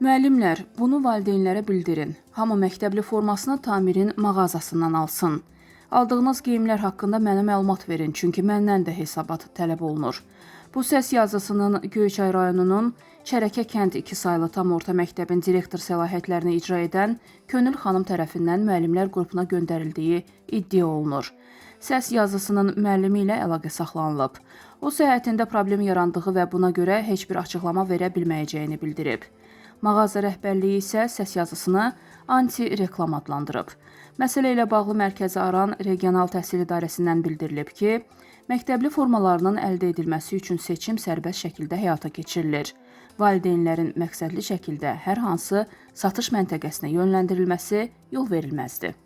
Müəllimlər, bunu valideynlərə bildirin. Hamı məktəbli formasını Tamirin mağazasından alsın. Aldığınız geyimlər haqqında mənə məlumat verin, çünki məndən də hesabat tələb olunur. Bu səs yazısının Göyçay rayonunun Çərəkə kənd 2 saylı tam orta məktəbin direktor səlahiyyətlərini icra edən Könül xanım tərəfindən müəllimlər qrupuna göndərildiyi iddia olunur. Səs yazısının müəllimi ilə əlaqə saxlanılıb. O səhhətində problem yarandığı və buna görə heç bir açıqlama verə bilməyəcəyini bildirib. Mağaza rəhbərliyi isə səs yazısını anti-reklam adlandırıb. Məsələ ilə bağlı Mərkəzi Aran Regional Təhsil İdarəsindən bildirilib ki, məktəbli formalarının əldə edilməsi üçün seçim sərbəst şəkildə həyata keçirilir. Valideynlərin məqsədli şəkildə hər hansı satış məntəqəsinə yönləndirilməsi yol verilməzdir.